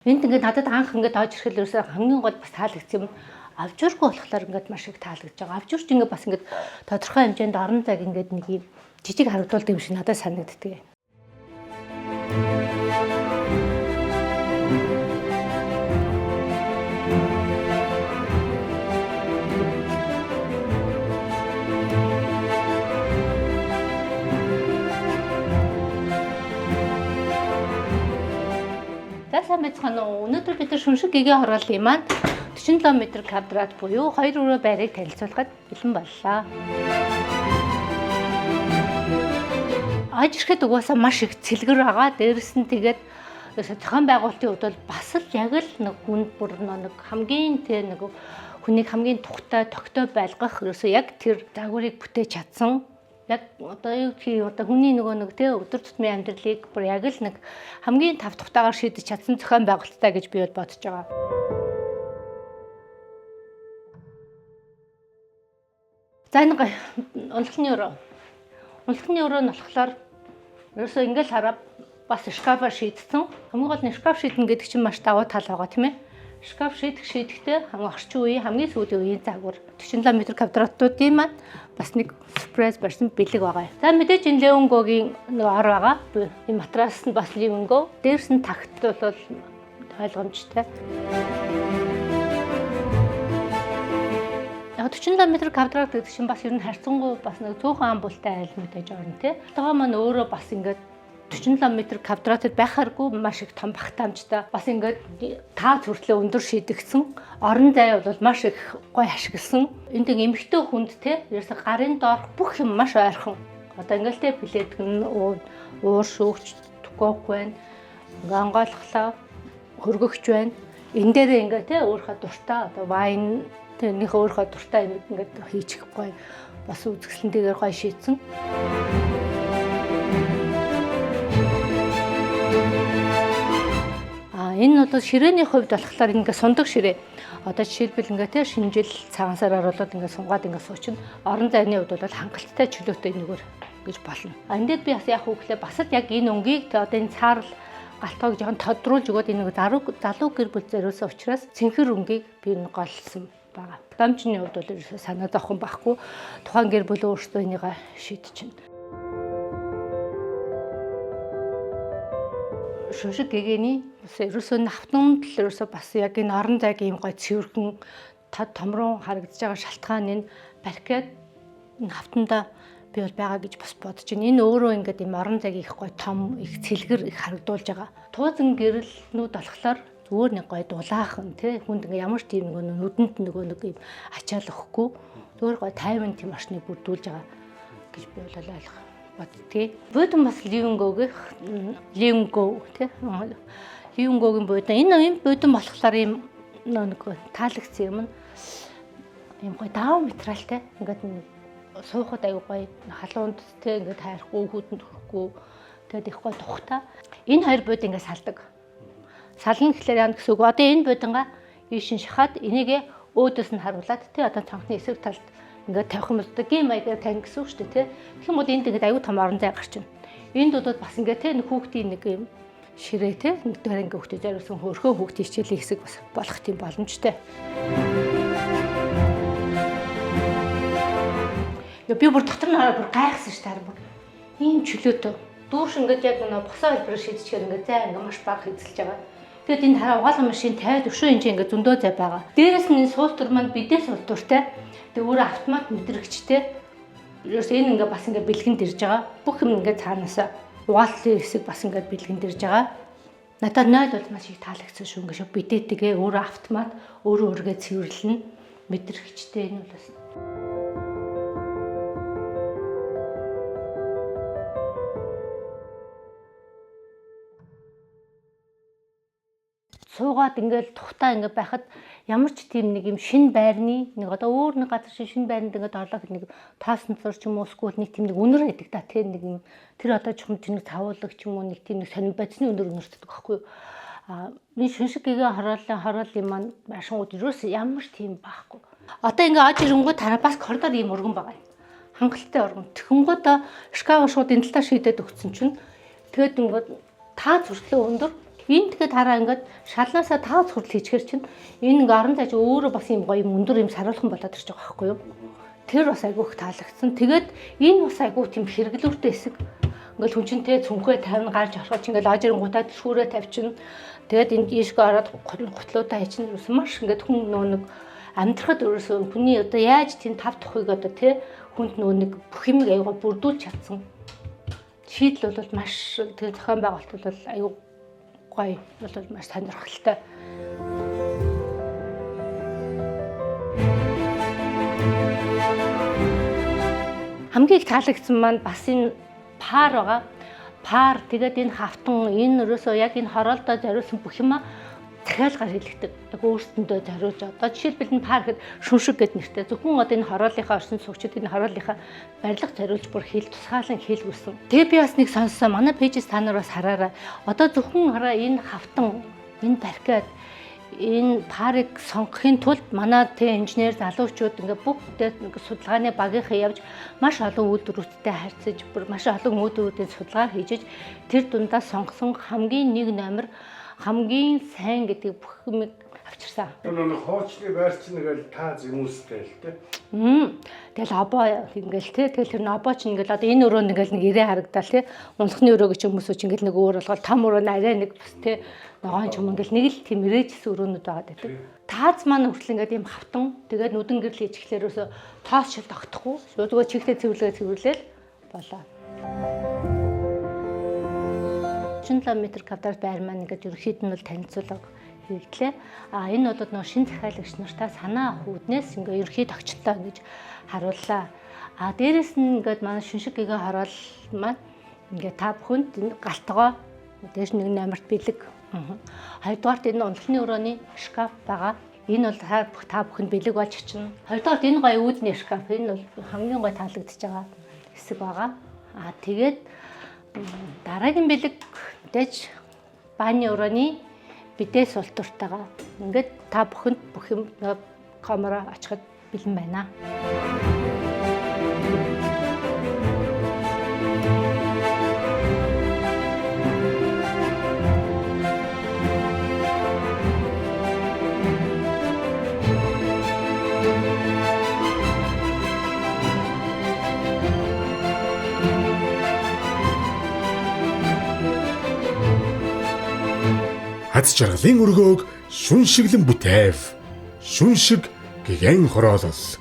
Энд ингээд надад анх ингээд оож ирэхэл ерөөсөө хамгийн гол бас таалагдсан юм авжуургүй болохоор ингээд маш их таалагдж байгаа. Авжуурч ингээд бас ингээд тодорхой хэмжээнд орон зайг ингээд нэг юм жижиг харагдуулдаг юм шиг надад санагддаг. За, сайн байцгаана уу. Өнөөдөр бид нар шүншиг гэгээ хорооллын маань 47 м квадрат буюу 2 өрөө байрыг танилцуулахад бэлэн боллоо. Аж ирэхэд угаасаа маш их цэлгэр байгаа. Дээрэс нь тэгээд зохион байгуулалтын хувьд бол бас л яг л нэг хүнд бүр нэг хамгийн тэ нэг хүнийг хамгийн тухтай тогтой байлгах ерөөсөө яг тэр загварыг бүтээж чадсан. Яг одоо юу гэх юм, одоо хүний нөгөө нэг тэ өдөр тутмын амьдралыг бүр яг л нэг хамгийн тав тухтайгаар шийдэж чадсан зохион байгуулалттай гэж би бол бодож байгаа. За, энэ унтлахны өрөө. Унтлахны өрөө нь болохоор ерөөсөө ингээл хараа бас шкафаар шийдсэн. Хамгийн гол нь шкаф шийднэ гэдэг чинь маш давуу тал байгаа, тийм ээ. Шкаф шийдэх шийдэхдээ хамгийн орчин үеийн, хамгийн сүүлийн үеийн загвар 47 м квадратуудын маань бас нэг surprise барьсан бэлэг байгаа. За, мэдээж энэ Левенгогийн нэг ор байгаа. Энэ матрас нь бас Левенго. Дээрс нь такт бол ойлгомжтой. Яг 47 м квадрат гэдэг чинь бас ер нь харьцангуй бас нэг цөөхөн ам бултай айл мэдээж орно тий. Тогоо маань өөрөө бас ингээд 47 м квадратд байхааргүй маш их том багтаамжтай. Бас ингээд таа хүртлээ өндөр шийдэгдсэн. Орон зай бол маш их гой ашигласан. Энд эмэгтэй хүнд те ерөөсө гарын доорх бүх юм маш ойрхон. Одоо ингээл те плед нь уур шүүгч тукок байна. Ингээ онгойлгохлоо хөргөгч байна. Энэ дээрээ ингээ те өөрийнхөө дуртай одоо вайн тэрнийхээ өөрийнхөө дуртай юм ингээд хийчих гоё бас үзэсгэлэнтэйгээр гоё шийдсэн. А энэ бол ширээний хувьд болохоор ингээ сундаг ширээ. Одоо жишээлбэл ингээ те шинэ жил цагаан сараар болоод ингээ сунгаад ингээ суучин орон зайны хувьд бол хангалттай чөлөөтэй нэгөр гэж болно. А энэ дээр би бас яг хүүхлээ бас л яг энэ өнгийг те одоо энэ цаарл галтгоог жоохон тодруулж өгөөд энэ нэг залуу гэр бүл зориулсан учраас цэнхэр өнгийг би энэ голлсон байгаа. Дамжны хувьд бол ерөөсөө санаа зовхон байхгүй. Тухайн гэр бүл өөрсдөө энийг шийдчихнэ. Шүншиг гэгээний бас ерөөсөө автомобил ерөөсөө бас яг энэ орон зайг ийм гой цэвэрхэн тод томрон харагдаж байгаа шалтгаан энэ паркет энэ хавтанда би бол байгаа гэж бас бодож байна. Энэ өөрөө ингээд ийм орон зайг их гой том, их цэлгэр их харагдуулж байгаа. Туузан гэрэлнүүд болохоор зүгээр нэг гой дулаахан тий хүнд ингээ ямар ч тийм нөгөө нүдэнд нөгөө нэг юм ачаал өгөхгүй зүгээр гой тайван тийм орчныг бүрдүүлж байгаа гэж би бол ойлгох боддгийг. Буудан бас Ливенгогийнх Ливенго тий Ливенгогийн буудан. Энэ юм буудан болохоор ийм нэг таалагдсан юм нь ийм гой даав материалтай ингээд суухад аюу гой халуунд тий ингээд хайрахгүй хүүтэнд хүрэхгүй тэгээд их гой тухтай. Энэ хоёр бууд ингээд салдаг. Сална гэхлээр яа гэсэн үг. Одоо энэ буудангаа ийшин шахаад энийгээ өөдөөс нь харуулад тий одоо цонхны эсрэг талд ингээд тавих юм бол одоо гейм маягаар тавина гэсэн үг шүү дээ тий. Тэгэх юм бол энд ингээд аюу том орон зай гарч байна. Энд бол бас ингээд тий хүүхдийн нэг юм ширээ тий нэг дээр ингээд хүүхдэд зориулсан хөөрхөн хүүхдийн хичээлийн хэсэг бас болох тийм боломжтой. Би бүр дотор нь хараад бүр гайхсан шүү дээ. Бүр ийм чөлөөтэй. Дүүш ингээд яг нөө босоо хэлбэрээр шийдчихээр ингээд зай ингээд маш бага эзэлж байгаа. Тэгээд энэ хараа угаалгын машин 50 өшөө энэ чинь ингээд зөндөө зай байгаа. Дээрээс нь энэ суултур маань бидээ суултуртай. Тэгээд өөрөө автомат мэдрэгчтэй. Ерөөс энэ ингээд бас ингээд бэлгэнд ирж байгаа. Бүх юм ингээд цаанаасаа угаалгын хэсэг бас ингээд бэлгэнд ирж байгаа. Надад 0 бол маш их таалагдсан шүү. Ингээд шо бидээтэйгээ өөрөө автомат өөрөө өөргөө цэвэрлэнэ. Мэдрэгчтэй энэ бол бас суугаад ингээл тухтаа ингээд байхад ямар ч тийм нэг юм шин байрны нэг одоо өөр нэг газар шиг шин байранд ингээд орлоо нэг тоосон цор ч юм уу эсвэл нэг тийм нэг үнэр байдаг та тэр нэг юм тэр одоо чухам тэр нэг цавуулаг ч юм уу нэг тийм нэг сонир бодисны үнэр үнэртдэг байхгүй юу. А энэ шүншиг гэгээ хорооллын маань байшингууд ерөөс ямар ч тийм байхгүй. Одоо ингээд аж ирэнгүүт хараа бас коридор ийм өргөн байгаа юм. Хангалттай өргөн. Тэгэнгүүт шкаф шууд энэ талаа шийдээд өгсөн чинь тэгээд ингээд таа зүртлээ өндөр. Энэ тэгэхэд хараа ингээд шалнаасаа таац хүртэл хийчихэр чинь энэ ингээ орон зай чи өөрөө бас юм гоё юм өндөр юм саруулхан болоод ирж байгаа байхгүй юу? Тэр бас айгүй их таалагдсан. Тэгээд энэ бас айгүй тийм хэрэглүүртэй хэсэг. Ингээл хүн чинь те цүнхээ тавина гарч ороход чинь ингээл ажирэнгуудаа түлхүүрээ тавьчихна. Тэгээд энд ийшгээ ороод гутлуудаа хийчин маш ингээд хүн нөө нэг амьдрахад өөрөөсөө хүний одоо яаж тийм тав тухыг одоо те хүнд нөө нэг бүх юмыг аягаа бүрдүүлж чадсан. Шийдэл бол маш тэгээ зохион байгуулалт бол аюу гоё бол маш сонирхолтой. Хамгийн их таалагдсан маань бас энэ пар байгаа. Пар тэгээд энэ хавтан энэ өрөөсөө яг энэ хороолдоо зориулсан бүх юма захиалгаар хэлэгдэг. Яг өөрсдөндөө зориулж одоо жишээлбэл энэ пар гэхэд шүншиг гэд нэртэй. Зөвхөн одоо энэ хороолынхаа орчин суугчид энэ хороолынхаа барилга зориулж бүр хэл тусгаалan хэлгүүлсэн. Тэгээ би бас нэг сонссон. Манай пэйжээс та нар бас хараарай. Одоо зөвхөн хараа энэ хавтан энэ баркад энэ парыг сонгохын тулд манай тэ инженер залуучууд ингээ бүх ингээ судалгааны багийнхаа явж маш олон үйлдвэрүүдтэй харьцаж бүр маш олон үйлдвэрүүдийн судалгаа хийж тэр дундаа сонгосон хамгийн нэг номер хамгийн сайн гэдэг бүх юмыг авчирсан. Тэр нэг хуучны байрч нэг л та зэмүүстэй л тэ. Тэгэл обоо ингээл тэ. Тэгэл тэр обоо ч ингээл одоо энэ өрөөнд ингээл нэг ирээ харагдаал тэ. Унсхны өрөө гэж хүмүүсүү ч ингээл нэг өөр болгол том өрөө нь арай нэг бас тэ. Ногоон ч юм ингээл нэг л тийм ирээжсэн өрөөнүүд байгаа гэдэг. Тааз маань хүртэл ингээд ийм хавтан тэгээд нүдэн гэрэл хийчихлээр өсө тоос шил тогтохгүй. Шууд зүгээр чигтээ цэвэрлэгээ цэвэрлээл болоо. 37 м квадрат байр маань ингээд ерөнхийд нь бол танилцуулга хийгдлээ. А энэ бол нөө шин захиалагч нартаа санаа авах үүднээс ингээд ерөнхий тогтчлоо ингэж харууллаа. А дээрэс нь ингээд манай шүншиг гэгээ хороол маань ингээд та бүхэнд энэ галтгоо дээш нэг номерт бэлэг. Хоёрдугаарт энэ унтлны өрөөний шкаф байгаа. Энэ бол та бүхэнд бэлэг болж очино. Хоёрдугаарт энэ гоё үүдний шкаф. Энэ бол хамгийн гоё таалагдчихж байгаа хэсэг байгаа. А тэгээд дараагийн бэлэг мэдээж бааны өрөөний бидээ султуртайгаа ингээд та бүхэнд бүх юм камера очиход бэлэн байна. Аз жаргалын өргөөг шүншиглэн бүтээв. Шүншиг гэгэн хороолол.